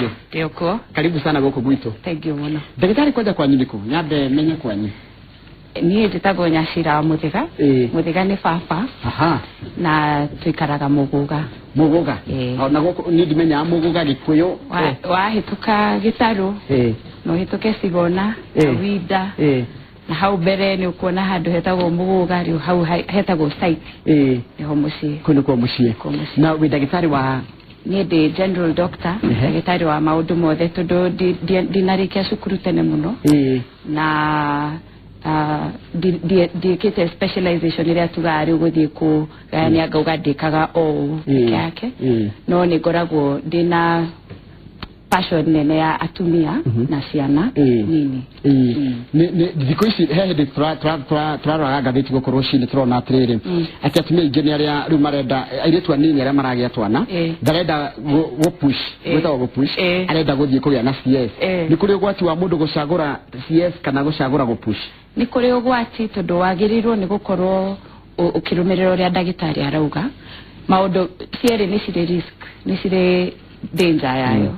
Wĩkuo? Ndĩokuo. Karibu sana gũkũ gwitũ. Thank you mũno. Ndagĩtarĩ, kwanja kwanyu nĩkũ? Nyambe menye kwanyu. Niĩ njĩtagwo Nyacira wa Mũthĩga. Mũthĩga nĩ baba. Na tũikaraga Mũgũga. Mũgũga? Ĩĩ. Ona gũkũ niĩ ndimenyaga Mũgũga Gĩkũyũ. Wahĩtũka Gĩtarũ na ũhĩtũke Cigona na Winda na hau mbere nĩ ũkuona handũ hetagwo Mũgũga, rĩu hau hetagwo site, nĩho mũciĩ. Kũu nĩkuo mũciĩ? Kuo mũciĩ. Na wĩ ndagĩtarĩ wa? Niĩ ndĩ general doctor, ndagĩtarĩ wa maũndũ mothe, tondũ ndinarĩkia cukuru tene mũno na ndiĩkĩte specialization ĩrĩa tugaga rĩu gũthiĩ kũgayania ngauga ndĩkaga o ũũ peke yake, no nĩ ngoragwo ndĩna passion nene ya atumia na ciana nini. Nĩ thikũ ici he hĩndĩ tũraroraga ngathĩti gũkũ rũcinĩ, tũrona atĩrĩrĩ, atĩ atumia aingĩ nĩ arĩa rĩu marenda airĩtu anini arĩa maragĩa twana, ndarenda gũ-push, gwĩtagwo gũ-push, arenda gũthiĩ kũgĩa na CS. Nĩ kũrĩ ũgwati wa mũndũ gũcagũra CS kana gũcagũra gũ-push? Nĩ kũrĩ ũgwati, tondũ wagĩrĩirwo nĩ gũkorwo ũkĩrũmĩrĩra ũrĩa ndagĩtarĩ arauga. Maũndũ cierĩ nĩ cirĩ risk, nĩ cirĩ danger yayo.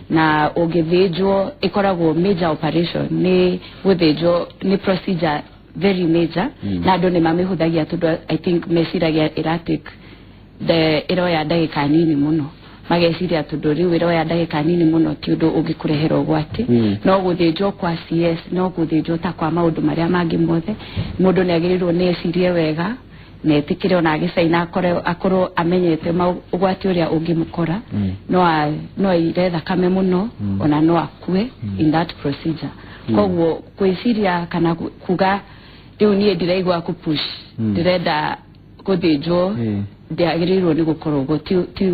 Na ũngĩthĩnjwo, ĩkoragwo major operation, nĩ gũthĩnjwo, nĩ procedure very major, na andũ nĩ mamĩhũthagia tondũ I think meciragia ĩratake the ĩroya ndagĩka nini mũno. Mageciria tondũ rĩu ĩroya ndagĩka nini mũno, ti ũndũ ũngĩkũrehera ũgwati. No gũthĩnjwo kwa CS no gũthĩnjwo ta kwa maũndũ marĩa mangĩ mothe. Mũndũ nĩ agĩrĩirwo nĩ ecirie wega na etĩkĩre, ona agĩcaina akorwo amenyete ũgwati ũrĩa ũngĩmũkora. No aire thakame mũno, ona no akue in that procedure. Koguo gwĩciria kana kuga rĩu niĩ ndiraigua kũ-push, ndĩrenda gũthĩnjwo, ndĩagĩrĩirwo nĩ gũkorwo ũguo.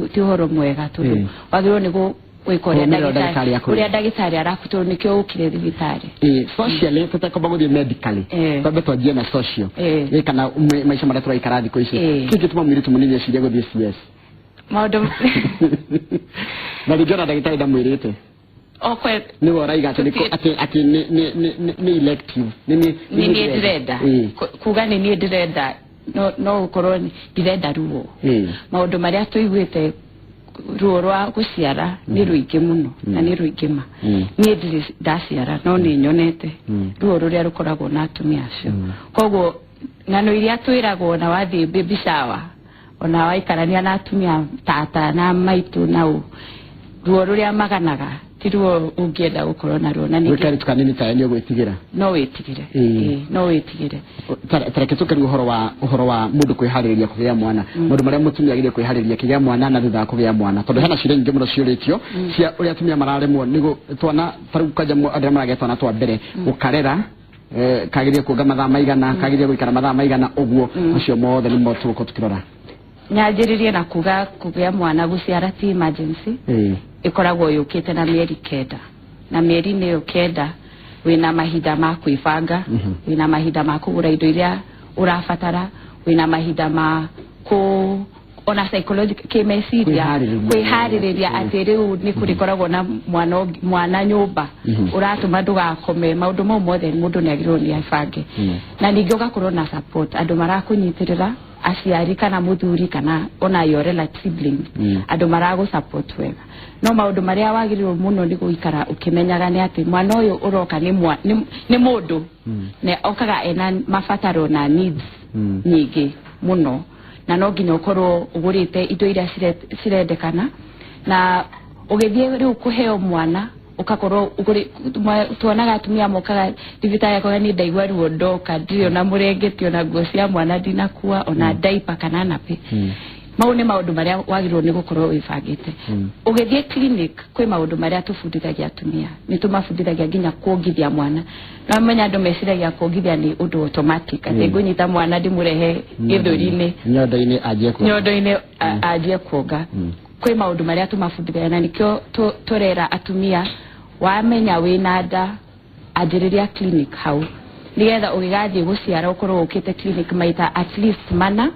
Ti ũhoro mwega, tondũ wagĩrĩirwo nĩ gwĩka ũrĩa Kũrũmĩrĩra ndagĩtarĩ akwĩra. Ũrĩa ndagĩtarĩ arakũtũrwo nĩkĩo ũkire thibitarĩ. Socially, tũtekwamba gũthiĩ medically, twambe twanjie na social, kana maica marĩa tũraikara thikũ ici, kĩ gĩtũma mũirĩtu mũnini ecirie gũthiĩ CS? Maũndũ Na rĩngĩ ona ndagĩtarĩ ndamwĩrĩte. Okwe. Nĩwe ũraiga atĩ atĩ nĩ elective, nĩ nĩ niĩ ndĩrenda. Kuga nĩ niĩ ndĩrenda, no gũkorwo ndirenda ruo. Maũndũ marĩa tũiguĩte, ruo rwa gũciara nĩ rũingĩ mũno na nĩ rũingĩ ma. Niĩ ndirĩ ndaciara, no nĩ nyonete ruo rũrĩa rũkoragwo na atumia acio. Koguo ng'ano iria twĩragwo na wathiĩ baby shower, ona waikarania na atumia tata na maitũ, nau ruo rũrĩa maganaga ti ruo ũngĩenda gũkorwo naruo na ningĩ Gwĩka rĩtu kanini tayo nĩ ũgwĩtigĩra. No wĩtigĩre. Ĩĩ, no wĩtigĩre. Tareke tũke rĩu ũhoro wa mũndũ kwĩharĩrĩria kũgĩa mwana, maũndũ marĩa mũtumia agĩrĩire kwĩharĩrĩria kĩgĩa mwana na thutha wa kũgĩa mwana, tondũ hena ciũria nyingĩ mũno ciũrĩtio cia ũrĩa atumia mararemwo nĩ twana ta rĩu kwanja andũ arĩa maragĩa twana twa mbere gũkarera, kagĩrĩire kuonga mathaa maigana, kagĩrĩire gũikara mathaa maigana, ũguo macio mothe nĩmo tũgũkorwo tũkĩrora. Nyanjĩrĩrie na kuga kũgĩa mwana, gũciara ti emergency. Ĩkoragwo yũkĩte na mĩeri 9, na mĩeri-inĩ ĩyo 9 wĩna mahinda ma kwĩbanga, wĩna mahinda ma kũgũra indo iria ũrabatara, wĩna mahinda ma kũ ona psychological, kĩmeciria, Kwĩharĩrĩria. Kwĩharĩrĩria atĩ rĩu nĩ kũrĩkoragwo na mwana mwana nyũmba ũratũma ndũgakome. Maũndũ mau mothe mũndũ nĩ agĩrĩirwo nĩ abange. Na ningĩ ũgakorwo na support, andũ marakũnyitĩrĩra, aciari kana mũthuri kana ona your relative siblings, andũ maragũ support wega. No maũndũ marĩa wagĩrĩirwo mũno nĩ gũikara ũkĩmenyaga nĩ atĩ mwana ũyũ ũroka nĩ mũndũ na okaga ena mabataro na needs nyingĩ mũno, na no nginya ũkorwo ũgũrĩte indo iria cirendekana na ũgĩthiĩ rĩu kũheo mwana ũgakorwo tuonaga atumia mokaga thibitarĩ akoga, "Niĩ ndaigua ruo ndoka, ndirĩ ona mũrengeti, ona nguo cia mwana ndinakua, ona diaper kana nappy." Mau nĩ maũndũ marĩa wagĩrĩirwo nĩ gũkorwo wĩbangĩte ũgĩthiĩ clinic. Kwĩ maũndũ marĩa tũbundithagia atumia, nĩ tũmabundithagia nginya kuongithia mwana. No menya andũ meciragia kuongithia nĩ ũndũ automatic, atĩ ngũnyita mwana ndĩmũrehe gĩthũri-inĩ, nyondo-inĩ anjie kuonga. Nyondo-inĩ anjie kuonga. Kwĩ maũndũ marĩa tũmabundithagia, na nĩkĩo tũrera atumia, wamenya wĩna nda, anjĩrĩria clinic hau, nĩgetha ũgĩgathiĩ gũciara ũkorwo ũkĩte clinic maita at least mana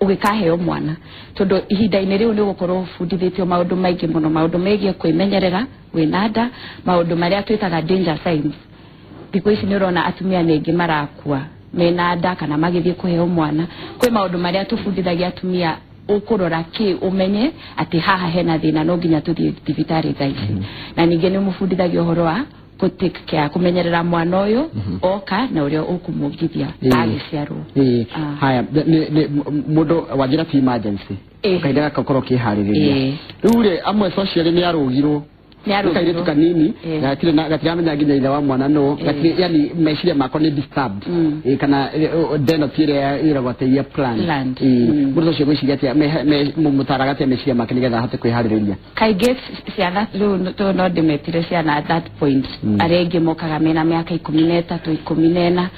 ũgĩkaheo mwana, tondũ ihinda-inĩ rĩu nĩ ũgũkorwo ũbundithĩtio maũndũ maingĩ mũno, maũndũ megiĩ kwĩmenyerera wĩna nda, maũndũ marĩa twĩtaga danger signs. Thikũ ici nĩ ũrona atumia nĩ aingĩ marakua mena nda kana magĩthiĩ kũheo mwana. Kwĩ maũndũ marĩa tũbundithagia atumia. Ũkũrora kĩ ũmenye atĩ haha hena thĩna, no nginya tũthiĩ thibitarĩ thaa ici. Na ningĩ nĩ ũmũbundithagia ũhoro wa kũ take care, kũmenyerera mwana ũyũ oka na ũrĩa ũkũmwongithia agĩciarwo. Haya, mũndũ wanjĩra ti emergency, kahinda gaka ũkorwo ũkĩharĩrĩria. Rĩu rĩ, amwe socially nĩ arũgirwo. Nĩ nĩ kairĩtu arũgirwo. Kanini na gatirĩ na gatiramenya nginya ithe wa mwana no gatirĩ, yani meciria mako nĩ disturbed. Kana ndeno ti ĩrĩa ĩragwo atĩ iria planned. Planned. Mũndũ ũcio gwĩciria atĩa, mũmũtaraga atĩa meciria make nĩgetha ahote kwĩharĩrĩria? Kaingĩ ciana rĩu to no ndĩmetire ciana at that point, arĩa aingĩ mokaga mena mĩaka 13, 14.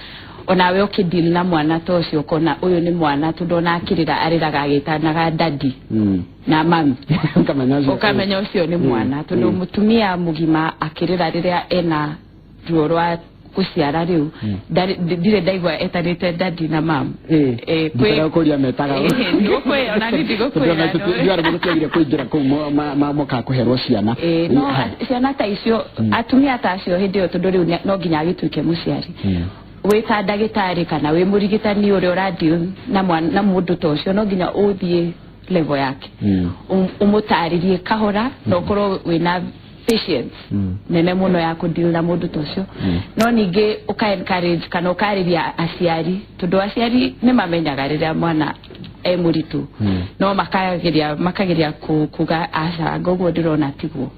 Onawe ũkĩdeal na mwana ta ũcio ũkona ũyũ nĩ mwana, tondũ ona akĩrĩra arĩraga agĩtanaga daddy na mami. Ũkamenya ũcio. Ũkamenya ũcio nĩ mwana, tondũ mũtumia mũgima akĩrĩra rĩrĩa ena ruo rwa gũciara rĩu ndirĩ ndaigua etanĩte daddy na mam. Ndikaga kũria metaga. Ndigũkwĩra, ona niĩ ndigũkwĩra, Ndiarĩ mũndũ tiagire kũingĩra kũu mokaga kũherwo ciana. No Haya. ciana ta icio, atumia ta acio hĩndĩ ĩyo, tondũ rĩu no nginya agĩtuĩke mũciari, wĩ ta ndagĩtarĩ kana wĩ mũrigitani ũrĩa ũradeal na mwana, na mũndũ ta ũcio, no nginya ũthiĩ level yake, ũmũtarĩrie kahora na ũkorwo wĩna patience nene mũno ya kũdeal na mũndũ ta ũcio. No ningĩ ũka encourage kana ũkarĩria aciari, tondũ aciari nĩ mamenyaga rĩrĩa mwana e mũritũ, no makageria kuga aca, anga ũguo ndĩrona tiguo.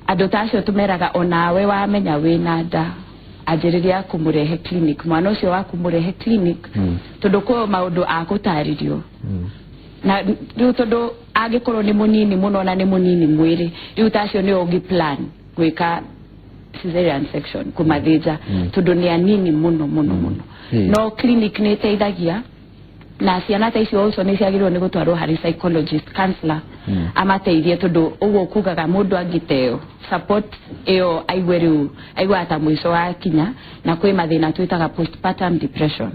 Andũ ta acio tũmeraga onawe wamenya wĩna nda, anjĩrĩria kũmũrehe clinic, mwana ũcio waku mũrehe clinic, tondũ kwĩ maũndũ akũtarĩrio. Na rĩu tondũ angĩkorwo nĩ mũnini mũno na nĩ mũnini mwĩrĩ, rĩu ta acio nĩo ũngĩ plan gwĩka cesarean section, kũmathĩnja, tondũ nĩ anini mũno mũno mũno. No clinic nĩ ĩteithagia, na ciana ta icio also nĩ ciagĩrĩirwo nĩ gũtwarwo harĩ psychologist, counselor, amateithie, tondũ ũguo kugaga mũndũ angĩteo support ĩyo aigue rĩu aiguaga ta mũico wakinya. Na kwĩ mathĩna twĩtaga postpartum depression,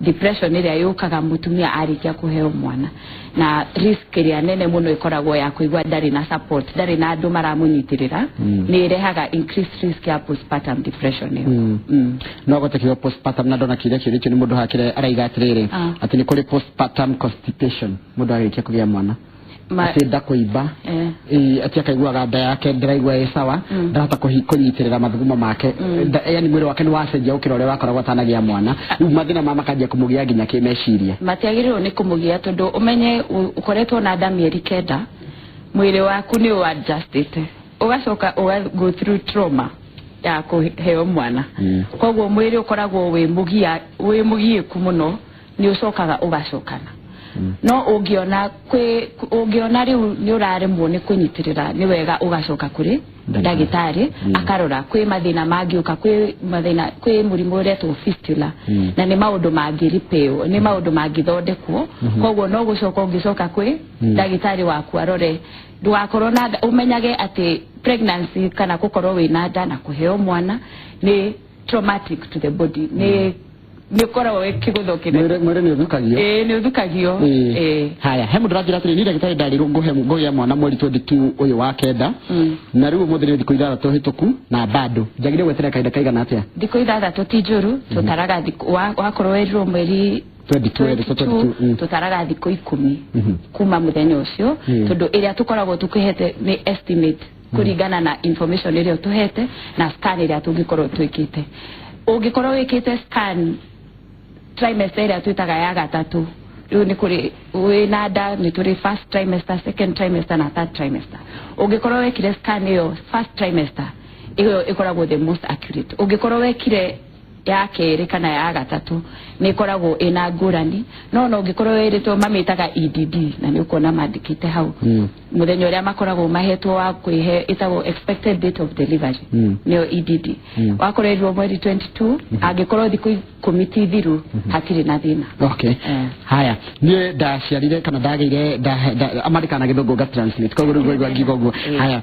depression ĩrĩa yũkaga mũtumia arĩkia kũheo mwana, na risk ĩrĩa nene mũno ĩkoragwo ya kũigua ndarĩ na support, ndarĩ na andũ maramũnyitĩrĩra, nĩ ĩrehaga increased risk ya postpartum depression ĩyo. No gote kiugo postpartum na ndona kĩũria kĩũrĩtio nĩ mũndũ hakĩre araiga atĩrĩrĩ, atĩ nĩ kũrĩ postpartum constipation mũndũ arĩkia kũgĩa mwana, atĩ nda kũimba. Ĩ, atĩ akaiguaga nda yake ndĩraigua ĩ sawa, ndahota kũnyitĩrĩra mathugumo make. Yani mwĩrĩ wake nĩ wacenjia gũkĩra ũrĩa wakoragwo atanagĩa mwana. Rĩu mathĩna ma makanjia kũmũgĩa nginya kĩmeciria. Matiagĩrĩirwo nĩ kũmũgia, tondũ ũmenye ũkoretwo na nda mĩeri 9, mwĩrĩ waku nĩ ũadjustĩte, ũgacoka ũga go through trauma ya kũheo mwana. Koguo mwĩrĩ ũkoragwo wĩ mũgia, wĩ mũgiĩku mũno, nĩ ũcokaga ũgacokana. No ũngĩona kwĩ ũngĩona rĩu nĩ ũraremwo nĩ kũnyitĩrĩra, nĩ wega ũgacoka kũrĩ ndagĩtarĩ. Ndagĩtarĩ akarora kwĩ mathĩna mangĩũka, kwĩ mathĩna, kwĩ mũrimũ ũretwo fistula, na nĩ maũndũ mangĩripĩo, nĩ maũndũ mangĩthondekwo. Koguo no gũcoka ũngĩcoka kwĩ ndagĩtarĩ waku arore ndũgakorwo na nda. Ũmenyage atĩ pregnancy kana gũkorwo wĩna nda na kũheo mwana nĩ traumatic to the body, nĩ ũkoragwo wĩ kĩgũtho kĩnene. Mwĩrĩ nĩ ũthukagio. Ĩĩ, nĩ ũthukagio. Ĩĩ. Haya, he mũndũ ũranjĩra atĩrĩ, niĩ ndagĩtarĩ ndarĩrwo ngũhe ngũgĩa mwana mweri 22 ũyũ wa kenda, na rĩu ũmũthĩ nĩ thikũ 6 hĩtũku na bado njagĩrĩire gweterera kahinda kaigana atĩa? Thikũ 6 ti njũru. Tũtaraga thikũ wakorwo werirwo mweri 22, 22. Tũtaraga thikũ 10 kuma mũthenya ũcio, tondũ ĩrĩa tũkoragwo tũkĩhete nĩ estimate kũringana na information ĩrĩa ũtũhete na scan ĩrĩa tũngĩkorwo twĩkĩte. Ũngĩkorwo wĩkĩte scan trimester ĩrĩa twĩtaga ya gatatũ, rĩu nĩ kũrĩ wĩna nda, nĩ tũrĩ first trimester, second trimester na third trimester. Ũngĩkorwo wekire scan ĩyo first trimester, ĩyo ĩkoragwo the most accurate. Ũngĩkorwo wekire ya kerĩ kana ya gatatũ, nĩ ĩkoragwo ĩna ngũrani. No ũngĩkorwo wĩrĩtwo, mamĩtaga EDD, na nĩ ũkuona mandĩkĩte hau mũthenya ũrĩa makoragwo mahetwo wa kwĩhe, ĩtagwo expected date of delivery, nĩyo EDD. Wakorerirwo mweri 22, angĩkorwo thikũ 10 ti thiru, hatirĩ na thĩna. Okay. Haya, niĩ ndaciarire kana ndagĩire amandĩkaga na gĩthũngũ nga translate, koguo rĩu ngwaigua ngiuga ũguo. Haya,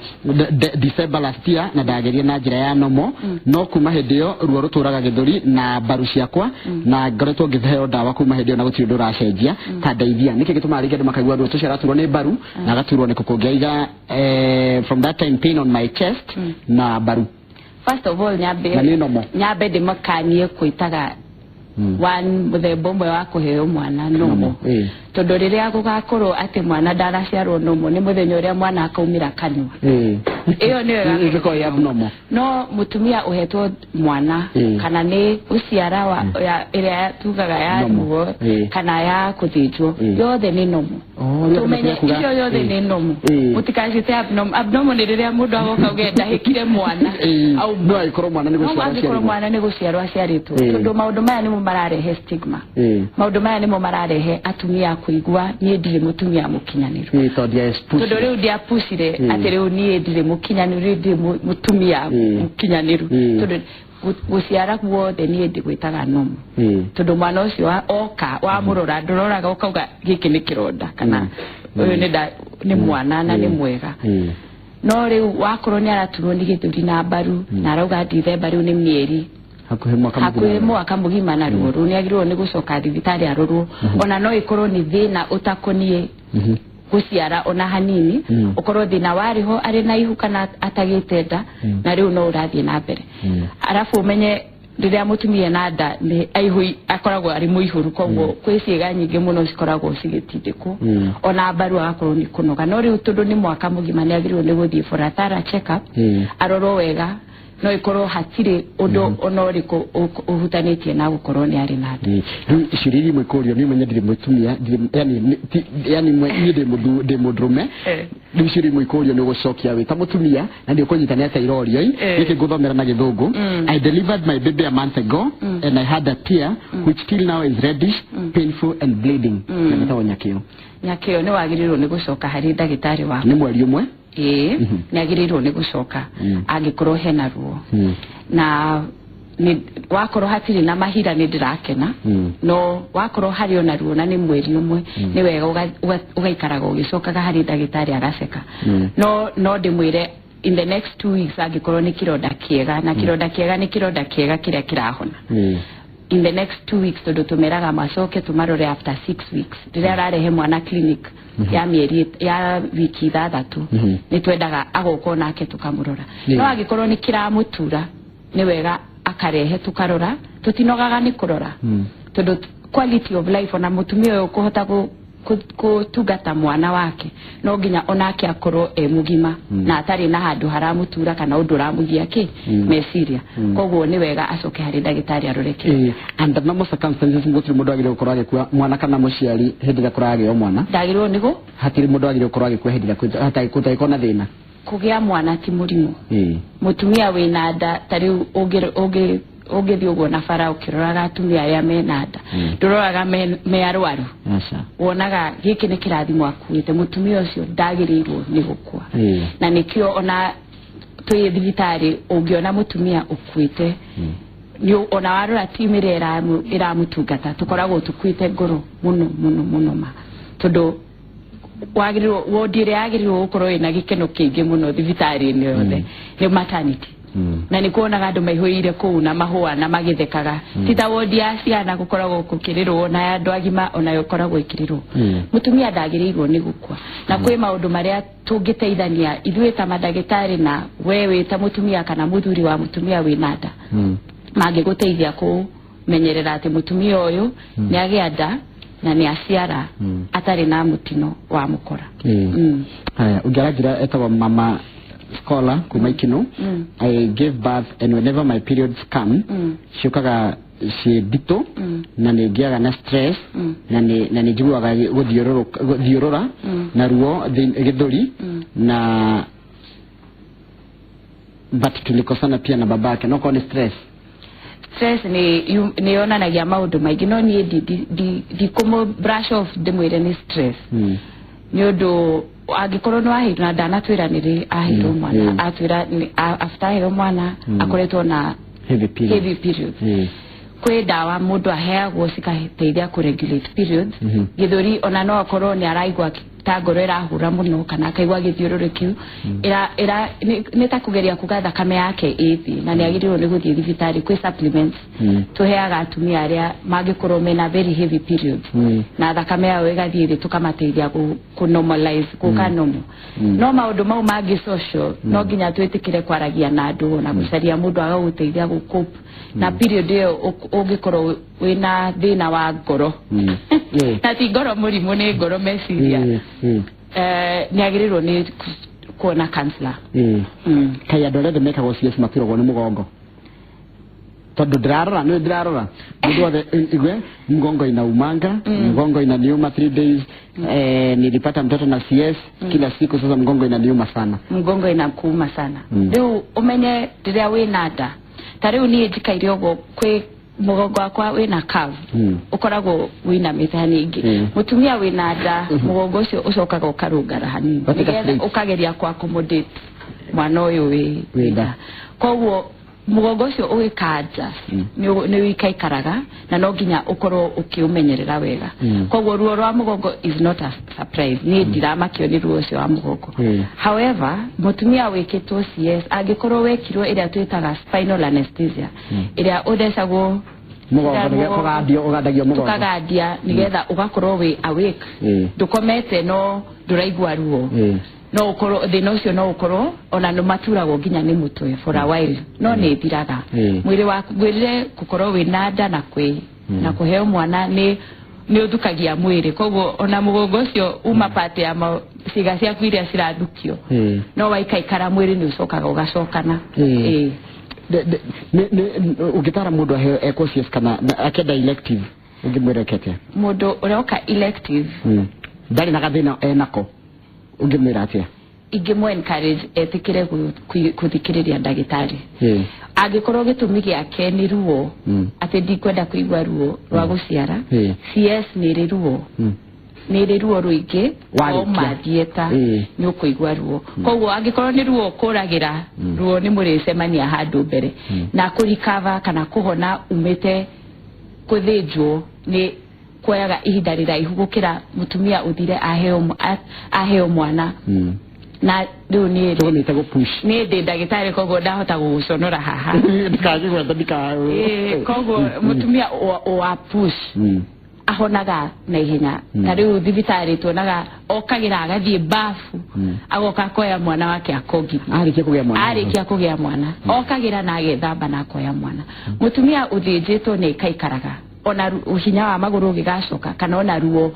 December last year, na ndagĩrire na njĩra ya nomo, no kuma hĩndĩ ĩyo ruo rũtũraga gĩthũri na mbaru ciakwa, na ngoretwo ngĩheo ndawa kuma hĩndĩ ĩyo na gũtirĩ ũndũ ũracenjia. Ta ndeithia, nĩkĩ gĩtũmaga rĩngĩ andũ makaigua ruo tũcio araturwo nĩ mbaru na agaturwo nĩ kũkũ ngĩaiga, from that time pain on my chest na mbaru? First of all, nyambe Na nĩ normal. Nyambe ndĩmakanie kwĩtaga One mũthemba ũmwe wa kũheo mwana normal, tondũ rĩrĩa gũgakorwo atĩ mwana ndaraciarwo normal, nĩ mũthenya ũrĩa mwana akaumĩra kanua, ĩyo nĩyo ĩgakorwo ĩgĩkorwo ĩ abnormal. No mũtumia ũhetwo mwana, kana nĩ gũciara ĩrĩa tugaga ya Normal. ruo kana ya kũthĩnjwo, yothe nĩ normal. Oh, rĩu Tumenye andũ icio yothe nĩ normal. Mũtikacite abnormal. Abnormal nĩ rĩrĩa mũndũ agoka uge ndahĩkire mwana. No angĩkorwo mwana nĩ No gũciarwo angĩkorwo aciarirwo. mwana nĩ gũciarwo aciarĩtwo, tondũ maũndũ maya nĩmo mararehe stigma, maũndũ maya nĩmo mararehe atumia kũigua niĩ ndirĩ mũtumia mũkinyanĩru. Tondũ ndia expose. Tondũ rĩu ndiapucire atĩ rĩu niĩ ndirĩ mũkinyanĩru, rĩu ndirĩ mũtumia mũkinyanĩru, tondũ gũciara guothe niĩ ndigwĩtaga normal, tondũ mwana ũcio oka wamũrora, ndũroraga ũkauga gĩkĩ nĩ kĩronda kana ũyũ nĩ mwana na nĩ mwega. No rĩu wakorwo nĩ araturwo nĩ gĩthũri na mbaru na arauga ndithemba, rĩu nĩ mĩeri hakuhĩ mwaka hakuhĩ mũgima. Mwaka mũgima na ruo rũu, nĩ agĩrĩirwo nĩ gũcoka thibitarĩ arorwo, ona no ĩkorwo nĩ thĩna ũtakoniĩ gũciara ona hanini, ũkorwo thĩna warĩ ho arĩ na ihu kana atagĩte nda, na rĩu no ũrathiĩ na mbere. Arabu ũmenye rĩrĩa mũtumia na nda nĩ aihu akoragwo arĩ mũihũru, koguo kwĩ ciĩga nyingĩ mũno cikoragwo cigĩtindĩkwo, ona mbaru agakorwo nĩ kũnoga. No rĩu tondũ nĩ mwaka mũgima, nĩ agĩrĩirwo nĩ gũthiĩ for a thorough check up, arorwo wega, no ĩkorwo hatirĩ ũndũ ona ũrĩkũ ũhutanĩtie na gũkorwo nĩ arĩ na nda. Rĩu ciũria iria imwe ikũrio nĩ ũmenye ndirĩ mũtumia, yani yani niĩ ndĩ mũndũrũme. Rĩu ciũria imwe ikũrio nĩ ũgũcokia wĩ ta mũtumia na nĩ ũkũnyita nĩ atĩa irorio i. Gĩkĩ ngũthomera na Gĩthũngũ. "I delivered my baby a month ago and I had a tear which till now is reddish, painful and bleeding." Na gĩtagwo Nyakĩo. Nyakĩo, nĩ wagĩrĩirwo nĩ gũcoka harĩ ndagĩtarĩ waku. Nĩ mweri ũmwe. Ĩĩ, nĩ agĩrĩirwo nĩ gũcoka angĩkorwo hena ruo na nĩ wakorwo hatirĩ na mahira, nĩ ndĩrakena. No wakorwo harĩ ona ruo na nĩ mweri ũmwe, nĩ wega ũgaikaraga ũgĩcokaga harĩ ndagĩtarĩ agaceka. No ndĩmwĩre in the next 2 weeks, angĩkorwo nĩ kĩronda kĩega, na kĩronda kĩega nĩ kĩronda kĩega kĩrĩa kĩrahona in the next 2 weeks, tondũ tũmeraga macoke tũmarore after 6 weeks. Rĩrĩa ararehe mwana clinic ya mĩeri ya wiki 6, nĩ twendaga agoka onake tũkamũrora. No angĩkorwo nĩ kĩramũtura, nĩ wega akarehe tũkarora, tũtinogaga nĩ kũrora, tondũ quality of life, ona mũtumia ũyũ kũhota gũtungata mwana wake, no nginya onake akorwo e mũgima na atarĩ na handũ haramũtura kana ũndũ ũramũgia kĩ meciria. Koguo nĩ wega acoke harĩ ndagĩtarĩ arore kĩ. Under normal circumstances, gũtirĩ mũndũ agĩrĩirwo gũkorwo agĩkua, mwana kana mũciari, hĩndĩ ĩrĩa kũragĩo mwana. Ndagĩrĩirwo nĩ gũ Hatirĩ mũndũ agĩrĩirwo gũkorwo agĩkua hĩndĩ ĩrĩa gũtagĩkorwo na thĩna. Kũgĩa mwana ti mũrimũ. Mũtumia wĩna nda, ta rĩu ũngĩthiĩ ũguo na bara ũkĩroraga atumia arĩa mena nda, ndũroraga me arwaru. Aca. Wonaga gĩkĩ nĩ kĩrathimo akuĩte. Mũtumia ũcio ndagĩrĩirwo nĩ gũkua, na nĩkĩo ona twĩ thibitarĩ ũngĩona mũtumia ũkuĩte, ona warora timu ĩrĩa ĩramũtungata, tũkoragwo tũkuĩte ngoro mũno mũno mũno ma, tondũ wagĩrĩirwo wodi ĩrĩa yagĩrĩirwo gũkorwo ĩna gĩkeno kĩingĩ mũno thibitarĩ-inĩ yothe nĩ maternity, na nĩ kuonaga andũ maihũire kũu na mahũa na magĩthekaga. Ti ta wodi ya ciana gũkoragwo gũkĩrĩrwo, na ya andũ agima onayo ĩkoragwo ĩkĩrĩrwo. Mũtumia ndagĩrĩirwo nĩ gũkua, na kwĩ maũndũ marĩa tũngĩteithania ithuĩ ta mandagĩtarĩ na we wĩ ta mũtumia kana mũthuri wa mũtumia wĩna nda, mangĩgũteithia kũmenyerera atĩ mũtumia ũyũ nĩ agĩa nda na nĩ aciara atarĩ na mũtino wa mũkora. Haya, ũngĩ aranjĩra etagwo Mama Scholar kuma Ikinu. "I gave birth and whenever my periods come, ciũkaga ciĩ nditũ na nĩ ngĩaga na stress na nĩ njiguaga gũthiũrũra na ruo gĩthũri na but tulikosana pia na babake." No korwo nĩ stress. Stress nĩ yonanagia maũndũ maingĩ, no niĩ ndikũmũ brush off ndĩmwĩre nĩ stress, nĩ ũndũ angĩkorwo nĩ waheirwo, na ndanatwĩra nĩ rĩ aheirwo mwana, atwĩra after aheo mwana akoretwo na heavy period. Heavy periods. Kwĩ ndawa mũndũ aheagwo cikateithia kũ regulate periods. Gĩthũri ona no akorwo nĩ araigua ta ngoro ĩrahũra mũno kana akaigua gĩthiũrũrĩ kĩu ĩra nĩ ta kũgeria kuga thakame yake ĩthĩ, na nĩ agĩrĩirwo nĩ gũthiĩ thibitarĩ. Kwĩ supplements tũheaga atumia arĩa mangĩkorwo mena very heavy periods na thakame yao ĩgathiĩ thĩ, tũkamateithia kũ normalize, gũka normal. No maũndũ mau mangĩ social, no nginya twĩtĩkĩre kwaragia na andũ na gũcaria mũndũ agagũteithia gũ cope na period ĩyo ũngĩkorwo Wĩna thĩna wa ngoro, na ti ngoro mũrimũ, nĩ ngoro meciria, nĩ agĩrĩirwo nĩ kuona counselor. Kai andũ arĩa othe mekagwo CS maturagwo nĩ mũgongo? Tondũ ndĩrarora, nĩ ndĩrarora mũndũ wothe igwe mgongo inaumanga, mgongo inaniuma 3 days, nilipata mtoto na CS kila siku, sasa mgongo inaniuma sana. Mgongo inakuuma sana. Rĩu ũmenye rĩrĩa wĩna nda, ta rĩu niĩ njikaire ũguo, kwĩ mũgongo wakwa wĩna curve, ũkoragwo wĩinamĩte hanini. Mũtumia wĩna nda, mũgongo ũcio ũcokaga ũkarũngara hanini, Watuĩka nĩgetha straight. ũkageria ku accommodate mwana ũyũ wĩ Wĩ nda. Koguo mũgongo ũcio ũgĩkanja nĩ wĩikaikaraga, na no nginya ũkorwo ũkĩũmenyerera wega. Koguo ruo rwa mũgongo is not a surprise, niĩ ndiramakio nĩ ruo ũcio wa mũgongo. However, mũtumia wĩkĩtwo CS, angĩkorwo wekirwo ĩrĩa twĩtaga spinal anesthesia, ĩrĩa ũthecagwo mũgongo nĩge kũgandio, ũgandagio mũgongo. Tũkagandia nĩgetha ũgakorwo wĩ awake, ndũkomete no ndũraigua ruo. No ũkorwo thĩna ũcio, no ũkorwo ona nĩ maturagwo nginya nĩ mũtwe for a while, no nĩ ĩthiraga. Mwĩrĩ waku, ngwĩrire, gũkorwo wĩna nda na kwĩ na kũheo mwana nĩ ũthukagia mwĩrĩ, koguo ona mũgongo ũcio uma part ya ciĩga ciaku iria cirathukio, no waikaikara mwĩrĩ nĩ ũcokaga ũgacokana. Ũngĩtara mũndũ aheo ekwo CS kana akĩenda elective, ũngĩmwĩra eke atĩa? Mũndũ ũroka elective, Ndarĩ na gathĩna enako, ũngĩmwĩra atĩa? Ingĩmũ encourage etĩkĩre gũthikĩrĩria ndagĩtarĩ. Angĩkorwo gĩtũmi gĩake nĩ ruo, atĩ ndikwenda kũigua ruo rwa gũciara, CS nĩ ĩrĩ ruo, nĩ ĩrĩ ruo rũingĩ. Warĩkia. Wauma theatre nĩ ũkũigua ruo, koguo angĩkorwo nĩ ruo ũkũragĩra, ruo nĩ mũrĩcemania handũ mbere. Na kũrikava kana kũhona umĩte kũthĩnjwo nĩ kuoyaga ihinda rĩraihu gũkĩra mũtumia ũthire aheo mwana. Na rĩu niĩ Tũgũmĩte gũpush. Niĩ ndĩ ndagĩtarĩ, koguo ndahota gũgũconora haha. Ndikagĩgweta ndika. Koguo mũtumia wa push ahonaga na ihenya. Ta rĩu thibitarĩ tuonaga okagĩra agathiĩ bafu, agoka akoya mwana wake akongithia. Arĩkia kũgĩa mwana. Arĩkia kũgĩa mwana okagĩra na agethamba na akoya mwana. Mũtumia ũthĩnjĩtwo nĩ ikaikaraga ona hinya wa magũrũ ũgĩgacoka, kana ona ruo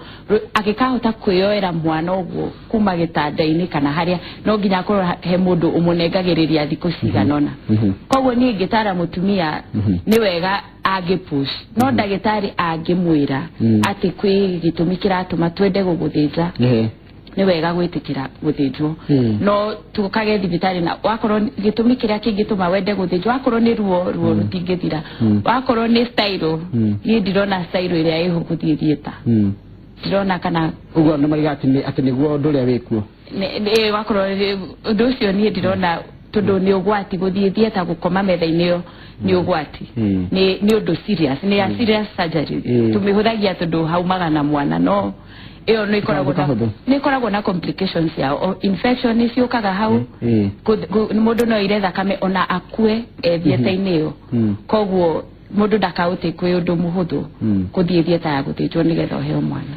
agĩkahota kwĩyoera mwana ũguo kuma gĩtanda-inĩ kana harĩa, no nginya akorwo he mũndũ ũmũnengagĩrĩria thikũ cigana ũna. Koguo niĩ ingĩtara mũtumia, nĩ wega angĩpush, no ndagĩtarĩ angĩmwĩra atĩ kwĩ gĩtũmi kĩratũma twende gũgũthĩnja, nĩ wega gwĩtĩkĩra gũthĩnjwo. No tũkage thibitarĩ, na wakorwo gĩtũmi kĩrĩa kĩngĩtũma wende gũthĩnjwo, wakorwo nĩ ruo, ruo rũtingĩthira, wakorwo nĩ style, niĩ ndirona style ĩrĩa ĩho gũthiĩ theatre, ndirona kana Ũguo nĩ mariga atĩ nĩguo ũndũ ũrĩa wĩkuo. Wakorwo ũndũ ũcio, niĩ ndirona, tondũ nĩ ũgwati gũthiĩ theatre, gũkoma metha-inĩ ĩyo nĩ ũgwati. Nĩ ũndũ serious, nĩ a serious surgery. Tũmĩhũthagia tondũ haumaga na mwana, no ĩyo nĩ ĩkoragwo na Kahũthũ. Nĩ ĩkoragwo na complications yao. Infection nĩ ciũkaga hau. Mũndũ no ire thakame ona akue e theatre-inĩ ĩyo. Koguo mũndũ ndakaũte kwĩ ũndũ mũhũthũ gũthiĩ theatre ya gũthĩnjwo nĩgetha ũheo mwana.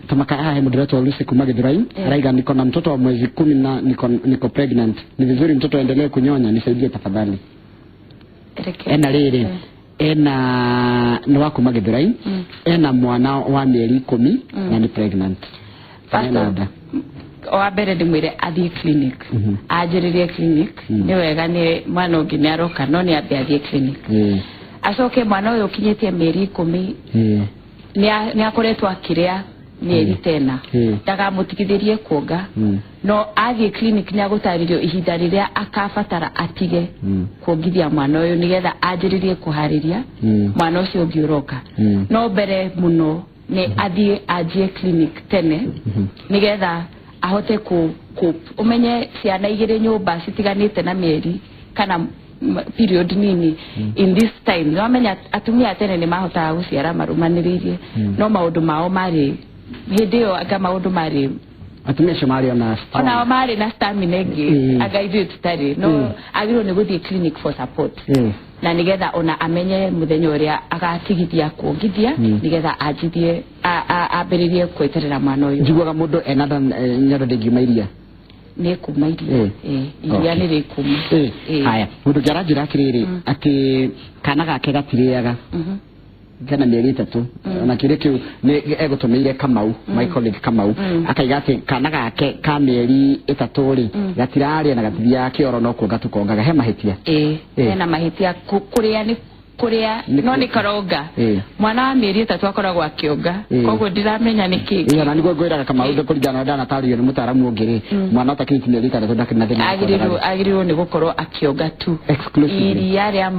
Tamaka haha he mũndũ ũretwo Lucy kuma Githurai, araiga, "Niko na mtoto wa mwezi 10 na niko pregnant, ni vizuri mtoto aendelee kunyonya? Nisaidie tafadhali." Reke. Ena rĩrĩ, ena nĩ wa kuma Githurai, ena mwana wa mĩeri 10 na nĩ pregnant. First Ena of- nda. Wa mbere ndĩmwĩre athiĩ clinic, anjĩrĩrie clinic. Nĩ wega, nĩ mwana ũngĩ nĩ aroka, no nĩ ambe athiĩ clinic. Acoke mwana ũyũ ũkinyĩtie mĩeri 10, nĩ akoretwo akĩrĩa mĩeri tena, ndakamũtigithĩrie kuonga. No athiĩ clinic nĩ agũtarĩrio ihinda rĩrĩa akabatara atige kuongithia mwana ũyũ, nĩgetha anjĩrĩrie kũharĩria mwana ũcio ũngĩ ũroka. No mbere mũno nĩ athiĩ anjie clinic tene, nĩgetha ahote ku ũmenye ciana igĩrĩ nyũmba citiganĩte na mĩeri kana period nini in this time. Nĩwamenya atumia a tene nĩ mahotaga gũciara marũmanĩrĩirie, no maũndũ mao marĩ hĩndĩ ĩyo anga maũndũ marĩ Atumia acio marĩ ona strong. Onao marĩ na stamina ĩngĩ, anga ithuĩ tũtarĩ. No agĩrĩirwo nĩ gũthiĩ clinic for support, na nigetha ona amenye mũthenya ũrĩa agatigithia kuongithia, nigetha anjithie ambĩrĩrie kweterera mwana ũyũ. Njiguaga mũndũ ena nda, nyondo ndĩngiuma iria. Nĩ kuma iria. Iria nĩ rĩkuma. Haya, mũndũ ũngĩ aranjĩra atĩrĩrĩ, atĩ kana gake gatirĩaga. Kena mĩeri 3 na kĩũria kĩu nĩ egũtũmĩire Kamau, my colleague Kamau, akaiga atĩ kana gake ka mĩeri 3 rĩ, gatirarĩa na gatithiaga kĩoro, no kuonga tũkongaga. He mahĩtia? Ĩĩ, hena mahĩtia. Kũrĩa nĩ kũrĩa, no nĩ karonga. Mwana wa mĩeri 3 akoragwo akĩonga, koguo ndiramenya nĩ kĩ. Ĩĩ, ona nĩguo ngwĩraga Kamau, kũringana na ndanatarĩrio nĩ mũtaaramu ũngĩ rĩ, mwana ũtakinyĩtie mĩeri 6 ndakĩrĩ na thĩna wa kuonga. Agĩrĩirwo nĩ gũkorwo akĩonga tu. Exclusively. Iria rĩa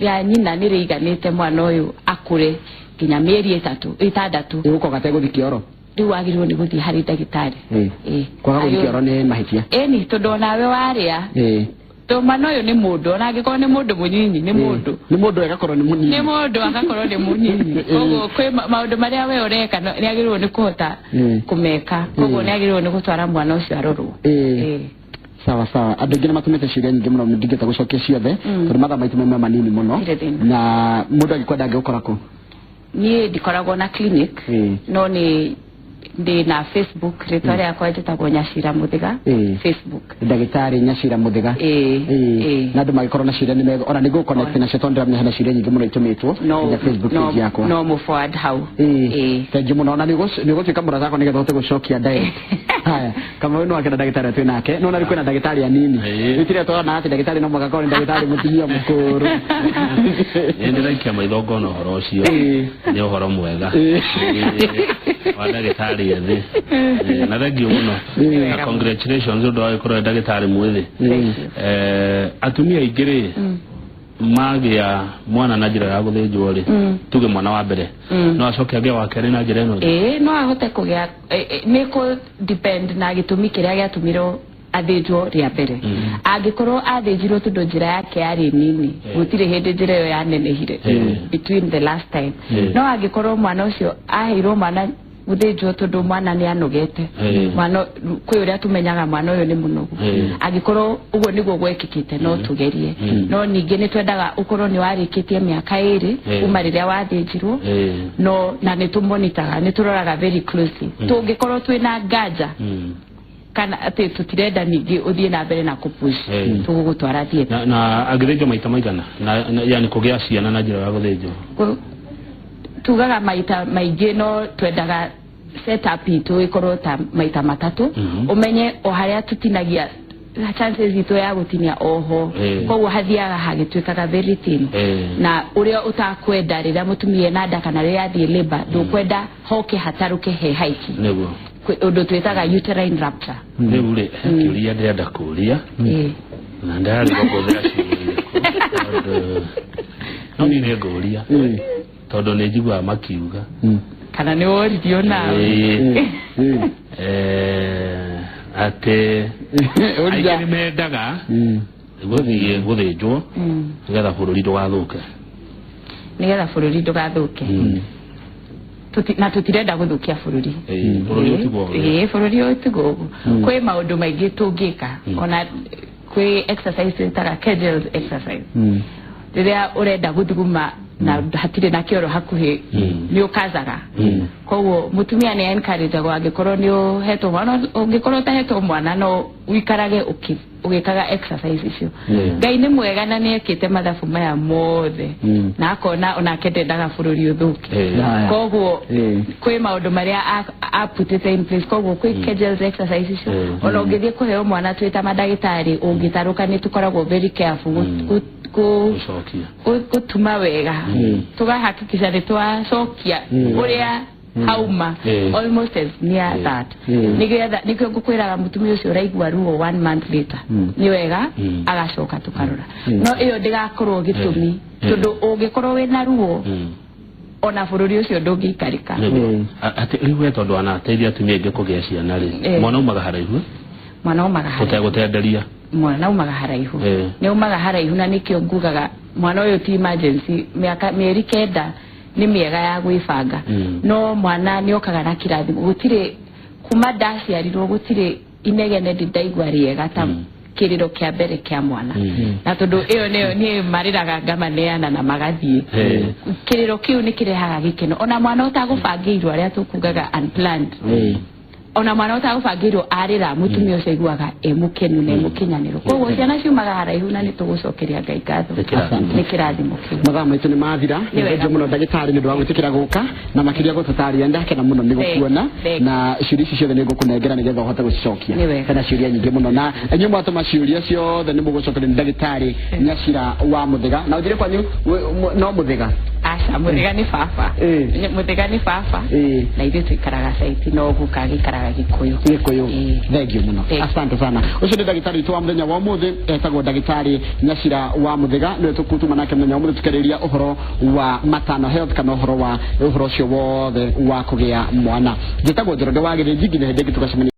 rĩa nyina nĩ rĩiganĩte mwana ũyũ akũre nginya mĩeri 3, 6. Ĩgũkorwo gategũthiĩ kĩoro. Rĩu wagĩrĩirwo nĩ gũthiĩ harĩ ndagĩtarĩ. Ĩĩ. Kwaga gũthiĩ kĩoro nĩ mahĩtia? Ĩni, tondũ onawe warĩa, tondũ mwana ũyũ nĩ mũndũ, ona angĩkorwo nĩ mũndũ mũnyinyi, nĩ mũndũ. Nĩ mũndũ agakorwo nĩ mũnini. Nĩ mũndũ agakorwo nĩ mũnyinyi. Koguo kwĩ maũndũ marĩa we ũreka nĩ agĩrĩirwo nĩ kũhota kũmeka, koguo nĩ agĩrĩirwo nĩ gũtwara mwana ũcio arorwo. Ĩĩ. Sawa sawa. Andũ aingĩ nĩ matũmĩte ciũria nyingĩ mũno, ndingĩhota gũcokia ciothe tondũ mathaa maitũ mauma manini mũno. Gũtirĩ thĩna. Na mũndũ angĩkwenda angĩgũkora kũ? Niĩ ndikoragwo na clinic, no nĩ ndĩ na Facebook. Rĩtwa rĩakwa njĩtagwo Nyacira Mũthĩga, Facebook. Ndagĩtarĩ Nyacira Mũthĩga. Ĩĩ. Ĩĩ. Na andũ magĩkorwo na ciũria nĩ mego ona nĩ ngũ-connect nacio, tondũ ndĩramenya hena ciũria nyingĩ mũno itũmĩtwo No, nginya Facebook no, page yakwa. No mũ forward hau. Ĩĩ. Thank you mũno, na nĩ ũgũtuĩka mũrata wakwa nĩgetha ũhote gũcokia direct. Haya, Kamau no akena ndagĩtarĩ twĩ nake, no na rĩu kwĩna ndagĩtarĩ anini. Rĩu tirĩa tũrona atĩ ndagĩtarĩ no mũhaka akorwo nĩ ndagĩtarĩ mũtumia mũkũrũ. Nĩ ndĩraikia maitho ngona ũhoro ũcio nĩ ũhoro mwega. Ĩĩ, wa ndagĩtarĩ ethĩ. Ĩĩ, na thank you mũno na congratulations ũndũ wa gũkorwo wĩ ndagĩtarĩ mwĩthĩ. Atumia aingĩ rĩ, magĩa mwana na njĩra ya gũthĩnjwo rĩ, tuge mwana wa mbere, no acoke agĩe wa kerĩ na njĩra ĩno ĩngĩ? Ĩĩ, no ahote kũgĩa. Nĩ kũ depend na gĩtũmi kĩrĩa gĩatũmirwo athĩnjwo rĩa mbere. Angĩkorwo athĩnjirwo tondũ njĩra yake yarĩ nini, gũtirĩ hĩndĩ njĩra ĩyo yanenehire between the last time. No angĩkorwo mwana ũcio aheirwo mwana gũthĩnjwo tondũ mwana nĩ anogete, mwana kwĩ ũrĩa tũmenyaga mwana ũyũ nĩ mũnogu, angĩkorwo ũguo nĩguo gwekĩkĩte, no tũgerie. No ningĩ nĩ twendaga ũkorwo nĩ warĩkĩtie mĩaka 2 kuma rĩrĩa wathĩnjirwo. No na nĩ tũmonitaga, nĩ tũroraga very closely. Tũngĩkorwo twĩna nganja kana atĩ tũtirenda ningĩ ũthiĩ na mbere na kũpush, tũgũgũtwara theatre. Na angĩthĩnjwo maita maigana na yani kũgĩa ciana na njĩra ya gũthĩnjwo? Tugaga maita maingĩ, no twendaga setup itũ ĩkorwo ta maita 3. Ũmenye o harĩa tũtinagia, chances itũ ya gũtinia oho, koguo hathiaga hagĩtuĩkaga very thin. Na ũrĩa ũtakwenda rĩrĩa mũtumia ena nda kana rĩrĩa athiĩ labour, ndũkwenda hoke hatarũke he haiki. Ũndũ twĩtaga uterine rupture. Rĩu rĩ, he kĩũria ndĩrenda kũria na ndarigwo kũhũthĩra ciugo irĩkũ, tondũ no niĩ nĩ ngũria, tondũ nĩ njiguaga makiuga. Kana nĩ woririo nawe? Ĩĩ. Atĩ aingĩ nĩ mendaga gũthiĩ gũthĩnjwo nĩgetha bũrũri ndũgathũke. Nĩgetha bũrũri ndũgathũke. Na tũtirenda gũthũkia bũrũri. Ĩĩ, bũrũri ũtigwo ũguo. Ĩĩ, bũrũri ũtigwo ũguo. Kwĩ maũndũ maingĩ tũngĩka. Ona kwĩ exercise twĩtaga Kegels exercise, rĩrĩa ũrenda gũthuguma na hatirĩ na kĩoro hakuhĩ, nĩ ũkazaga. Koguo mũtumia nĩ encourage-agwo, angĩkorwo nĩ ũhetwo mwana, ũngĩkorwo ũtahetwo mwana, no ũikarage ũgĩkaga exercise icio. Ngai nĩ mwega na nĩ ekĩte mathabu maya mothe na akona onake ndendaga bũrũri ũthũke. Haya. Koguo kwĩ maũndũ marĩa aputĩte in place. Koguo kwĩ Kegels exercise icio. Ona ũngĩthiĩ kũheo mwana, twĩ ta mandagĩtarĩ, ũngĩtarũka nĩ tũkoragwo very careful Gũcokia. Gũtuma wega, tũgahakikisha nĩ twacokia ũrĩa hauma, almost as near that, nĩgetha nĩkĩo ngũkwĩraga mũtumia ũcio ũraigua ruo one month later, nĩ wega agacoka tũkarora. No ĩyo ndĩgakorwo gĩtũmi, tondũ ũngĩkorwo wĩna ruo, ona bũrũri ũcio ndũngĩikarĩka. Nĩguo. Atĩ rĩu we, tondũ anateithia atumia aingĩ kũgĩa ciana rĩ, mwana umaga haraihu? Mwana umaga haraihu. Ũtegũtenderia? Mwana umaga haraihu. Nĩ umaga haraihu, na nĩkĩo ngugaga mwana ũyũ ti emergency. Mĩaka mĩeri 9 nĩ mĩega ya gwĩbanga. No mwana nĩ okaga na kĩrathimo. Gũtirĩ kuma ndaciarirwo, gũtirĩ inegene ndĩ ndaigua rĩega ta kĩrĩro kĩa mbere kĩa mwana. Na tondũ ĩyo nĩyo niĩ marĩraga ngamaneana na magathiĩ, kĩrĩro kĩu nĩ kĩrehaga gĩkeno, ona mwana ũtagũbangĩirwo, arĩa tũkugaga unplanned. Ona mwana ũtagũbangĩirwo arĩra, mũtumia ũcio aiguaga e mũkenu na e mũkinyanĩru. Koguo ciana ciumaga haraihu na nĩ tũgũcokeria Ngai ngatho. Nĩ kĩrathimo. Nĩ kĩrathimo kĩu. Mathaa maitũ nĩ mathira. Nĩ wega. Nĩ mũno, ndagĩtarĩ, nĩ ũndũ wa gwĩtĩkĩra gũka na makĩria gũtũtarĩria. Ndakena mũno nĩ gũkuona. Thank you. Na ciũria ici ciothe nĩ ngũkũnengera nĩgetha ũhote gũcicokia. Nĩ wega. Hena ciũria nyingĩ mũno, na inyuĩ mwatũma ciũria ciothe nĩ mũgũcokerio nĩ ndagĩtarĩ Nyacira wa Mũthĩga. Na ũnjĩre kwanyu no Mũthĩga? Aca, Mũthĩga nĩ baba. Mũthĩga nĩ baba. Na ithuĩ tũikaraga caiti, no guka agĩikaraga Gĩkũyũ. Gĩkũyũ. Thank you mũno. Thank you. Asante sana. Ũcio nĩ ndagĩtarĩ witũ wa mũthenya wa ũmũthĩ, etagwo ndagĩtarĩ Nyacira wa Mũthĩga. Nĩwe tũkutuma nake mũthenya wa ũmũthĩ tũkĩarĩrĩria ũhoro wa matano health, kana ũhoro wa ũhoro ũcio wothe wa kũgĩa mwana. Njĩtagwo Njoroge wa Gĩthĩnji. Nginya hĩndĩ ĩngĩ tũgacemania.